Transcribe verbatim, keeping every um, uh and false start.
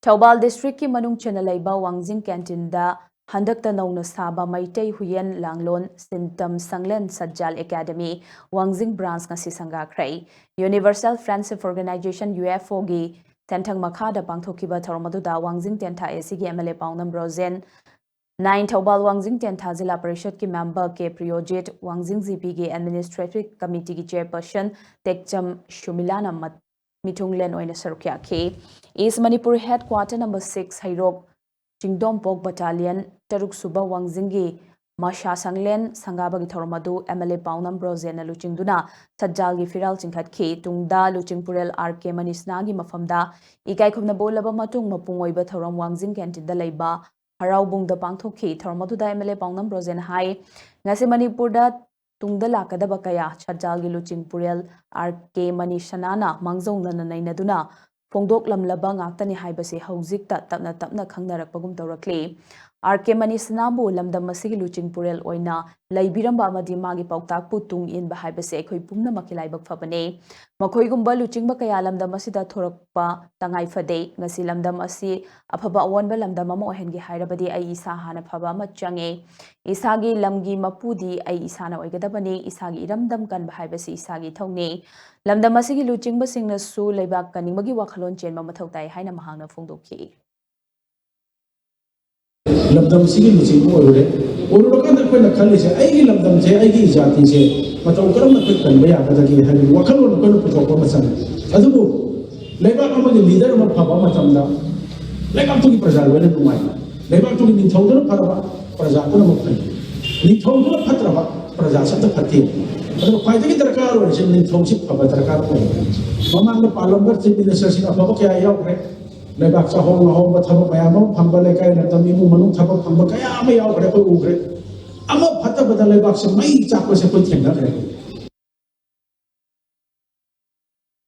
ꯊꯧꯕꯥꯜ ꯗꯤꯁꯇ꯭ꯔꯤꯛꯀꯤ ꯃꯅꯨꯡ ꯆꯟꯅ ꯂꯩꯕ ꯋꯥꯡꯖꯤꯡ ꯀꯦꯟꯇꯤꯟꯗ ꯍꯟꯗꯛꯇ ꯅꯧꯅ ꯁꯥꯕ ꯃꯩꯇꯩ ꯍꯨꯌꯦꯟ ꯂꯥꯡꯂꯣꯟ ꯁꯤꯟꯇꯝ ꯁꯪꯂꯦꯟ ꯁꯠꯖꯥꯜ ꯑꯦꯀꯥꯗꯃꯤ ꯋꯥꯡꯖꯤꯡ ꯕ꯭ꯔꯥꯟꯁ ꯉꯁꯤ ꯁꯪꯒꯥꯈ꯭ꯔꯦ꯫ Universal friendship organisation, U F ꯑꯣꯒꯤ ꯁꯦꯟꯊꯪ ꯃꯈꯥꯗ ꯄꯥꯡꯊꯣꯛꯈꯤꯕ ꯊꯧꯔꯝ ꯑꯗꯨꯗ ꯋꯥꯡꯖꯤꯡ ꯇꯦꯟꯊꯥ ꯑꯦ ꯁꯤꯒꯤ M L A Paonam Rojen, ꯅꯥꯏꯟ ꯊꯧꯕꯥꯜ ꯋꯥꯡꯖꯤꯡ ꯇꯦꯟꯊꯥ ꯖꯤꯂꯥ ꯄꯔꯤꯁꯠꯀꯤ ꯃꯦꯝꯕꯔ ꯀꯦ ꯄ꯭ꯔꯤꯌꯣꯖꯤꯠ, ꯋꯥꯡꯖꯤꯡ ꯖꯤ ꯄꯤꯒꯤ ꯑꯦꯗꯃꯤꯅꯤꯁꯇ꯭ꯔꯦꯇꯤꯚ ꯀꯃꯤꯇꯤꯒꯤ ꯆꯦꯌꯔꯄꯔꯁꯟ ꯇꯦꯛꯆꯝ ꯁꯨꯃꯤꯂꯥꯅ ꯃꯠ-, ꯃꯤꯊꯨꯡꯂꯦꯟ ꯑꯣꯏꯅ ꯁꯔꯨꯛ ꯌꯥꯈꯤ꯫ East Manipur head quarter number six Heirok Chingdompok battalion ꯇꯔꯨꯛ ꯁꯨꯕ ꯋꯥꯡꯖꯤꯡꯒꯤ ꯃꯁꯥ ꯁꯪꯂꯦꯟ ꯁꯪꯒꯥꯕꯒꯤ ꯊꯧꯔꯝ ꯑꯗꯨ ꯑꯦꯝ ꯑꯦꯜ ꯑꯦ ꯄꯥꯎꯅꯝ ꯔꯣꯖꯦꯟꯅ ꯂꯨꯆꯤꯡꯗꯨꯅ ꯁꯠꯖꯥꯜꯒꯤ ꯐꯤꯔꯥꯜ ꯆꯤꯡꯈꯠꯈꯤ꯫ ꯇꯨꯡꯗ ꯂꯨꯆꯤꯡꯄꯨꯔꯦꯜ ꯑꯥꯔ ꯀꯦ ꯃꯅꯤꯁꯅꯥꯒꯤ ꯃꯐꯝꯗ ꯏꯀꯥꯏ ꯈꯨꯝꯅꯕ ꯎꯠꯂꯕ ꯃꯇꯨꯡ ꯃꯄꯨꯡ ꯑꯣꯏꯕ ꯊꯧꯔꯝ ꯋꯥꯡꯖꯤꯡ ꯀꯦꯟꯇꯤꯟꯗ ꯂꯩꯕ ꯍꯔꯥꯎꯕꯨꯡꯗ ꯄꯥꯡꯊꯣꯛꯈꯤ꯫ ꯊꯧꯔꯝ ꯑꯗꯨꯗ ꯑꯦꯝ ꯑꯦꯜ ꯑꯦ ꯄꯥꯎꯅꯝ ꯔꯣꯖꯦꯟꯅ ꯍꯥꯏ, ꯉꯁꯤ ꯃꯅꯤꯄꯨꯔꯗ ꯇꯨꯡꯗ ꯂꯥꯛꯀꯗꯕ ꯀꯌꯥ ꯁꯠꯖꯥꯜꯒꯤ ꯂꯨꯆꯤꯡꯄꯨꯔꯦꯜ ꯑꯥꯔ ꯀꯦ ꯃꯅꯤꯁꯅꯥꯅ ꯃꯥꯡꯖꯧꯅꯅ ꯅꯩꯅꯗꯨꯅ ꯐꯣꯡꯗꯣꯛꯂꯝꯂꯕ ꯉꯥꯛꯇꯅꯤ ꯍꯥꯏꯕꯁꯤ ꯍꯧꯖꯤꯛꯇ ꯇꯞꯅ ꯇꯞꯅ ꯈꯪꯅꯔꯛꯄꯒꯨꯝ ꯇꯧꯔꯛꯂꯤ꯫ ꯑꯥꯔ ꯀꯦ ꯃꯅꯤꯁꯅꯥꯕꯨ ꯂꯝꯗꯝ ꯑꯁꯤꯒꯤ ꯂꯨꯆꯤꯡꯄꯨꯔꯦꯜ ꯑꯣꯏꯅ ꯂꯩꯕꯤꯔꯝꯕ ꯑꯃꯗꯤ ꯃꯥꯒꯤ ꯄꯥꯎꯇꯥꯛꯄꯨ ꯇꯨꯡ ꯏꯟꯕ ꯍꯥꯏꯕꯁꯤ ꯑꯩꯈꯣꯏ ꯄꯨꯝꯅꯃꯛꯀꯤ ꯂꯥꯏꯕꯛ ꯐꯕꯅꯤ꯫ ꯃꯈꯣꯏꯒꯨꯝꯕ ꯂꯨꯆꯤꯡꯕ ꯀꯌꯥ ꯂꯝꯗꯝ ꯑꯁꯤꯗ ꯊꯣꯔꯛꯄ ꯇꯉꯥꯏ ꯐꯗꯦ꯫ ꯉꯁꯤ ꯂꯝꯗꯝ ꯑꯁꯤ ꯑꯐꯕ ꯑꯑꯣꯟꯕ ꯂꯝꯗꯝ ꯑꯃ ꯑꯣꯏꯍꯟꯒꯦ ꯍꯥꯏꯔꯕꯗꯤ ꯑꯩ ꯏꯁꯥ ꯍꯥꯟꯅ ꯐꯕ ꯑꯃ ꯆꯪꯉꯦ꯫ ꯏꯁꯥꯒꯤ ꯂꯝꯒꯤ ꯃꯄꯨꯗꯤ ꯑꯩ ꯏꯁꯥꯅ ꯑꯣꯏꯒꯗꯕꯅꯤ꯫ ꯏꯁꯥꯒꯤ ꯏꯔꯝꯗꯝ ꯀꯟꯕ ꯍꯥꯏꯕꯁꯤ ꯏꯁꯥꯒꯤ ꯏꯊꯧꯅꯤ꯫ ꯂꯝꯗꯝ ꯑꯁꯤꯒꯤ ꯂꯨꯆꯤꯡꯕꯁꯤꯡꯅꯁꯨ ꯂꯩꯕꯥꯛ ꯀꯟꯅꯤꯡꯕꯒꯤ ꯋꯥꯈꯜꯂꯣꯟ ꯆꯦꯟꯕ ꯃꯊꯧ ꯇꯥꯏ ꯍꯥꯏꯅ ꯃꯍꯥꯛꯅ ꯐꯣꯡꯗꯣꯛꯈꯤ꯫ ꯂꯝꯗꯝꯁꯤꯒꯤ ꯂꯨꯆꯤꯡꯕ ꯑꯣꯏꯔꯨꯔꯦ꯫ ꯑꯣꯏꯔꯨꯔꯀꯥꯟꯗ ꯑꯩꯈꯣꯏꯅ ꯈꯜꯂꯤꯁꯦ, ꯑꯩꯒꯤ ꯂꯝꯗꯝꯁꯦ, ꯑꯩꯒꯤ ꯖꯥꯇꯤꯁꯦ ꯃꯇꯧ ꯀꯔꯝꯅ ꯑꯩꯈꯣꯏ ꯀꯟꯕ ꯌꯥꯒꯗꯒꯦ ꯍꯥꯏꯕꯒꯤ ꯋꯥꯈꯜꯂꯣꯟ ꯑꯩꯈꯣꯏꯅ ꯄꯨꯊꯣꯛꯄ ꯑꯃ ꯆꯪꯉꯤ꯫ ꯑꯗꯨꯕꯨ ꯂꯩꯕꯥꯛ ꯑꯃꯒꯤ ꯂꯤꯗꯔ ꯑꯃ ꯐꯕ ꯃꯇꯝꯗ ꯂꯩꯕꯥꯛꯇꯨꯒꯤ ꯄ꯭ꯔꯖꯥ ꯂꯣꯏꯅ ꯅꯨꯡꯉꯥꯏ꯫ ꯂꯩꯕꯥꯛꯇꯨꯒꯤ ꯅꯤꯡꯊꯧꯗꯨꯅ ꯐꯔꯕ, ꯄ꯭ꯔꯖꯥꯗꯨꯅ ꯑꯃꯨꯛ ꯐꯩ꯫ ꯅꯤꯡꯊꯧꯗꯨꯅ ꯐꯠꯇ꯭ꯔꯕ, ꯄ꯭ꯔꯖꯥꯁꯨ ꯑꯝꯇ ꯐꯠꯇꯦ꯫ ꯑꯗꯨꯅ ꯈ꯭ꯋꯥꯏꯗꯒꯤ ꯗꯔꯀꯥꯔ ꯑꯣꯏꯔꯤꯁꯦ ꯅꯤꯡꯊꯧꯁꯤ ꯐꯕ ꯗꯔꯀꯥꯔ ꯑꯣꯏ꯫ ꯃꯃꯥꯡꯗ ꯄꯥꯜꯂꯝꯕ ꯆꯤꯐ ꯃꯤꯅꯤꯁꯇꯔꯁꯤꯡ ꯑꯐꯕ ꯀꯌꯥ ꯌꯥꯎꯈ꯭ꯔꯦ꯫ ꯂꯩꯕꯥꯛ ꯆꯥꯍꯣꯡ ꯉꯥꯍꯣꯡꯕ ꯊꯕꯛ ꯃꯌꯥꯝ ꯑꯃ ꯐꯪꯕ, ꯂꯩꯀꯥꯏ ꯂꯝꯗꯝ ꯏꯃꯨꯡ ꯃꯅꯨꯡ ꯊꯕꯛ ꯐꯪꯕ ꯀꯌꯥ ꯑꯃ ꯌꯥꯎꯈ꯭ꯔꯦ, ꯑꯩꯈꯣꯏ ꯎꯈ꯭ꯔꯦ꯫ ꯑꯃ ꯐꯠꯇꯕꯗ ꯂꯩꯕꯥꯛꯁꯦ ꯃꯩ ꯆꯥꯛꯄꯁꯦ ꯑꯩꯈꯣꯏ ꯊꯦꯡꯅꯈ꯭ꯔꯦ꯫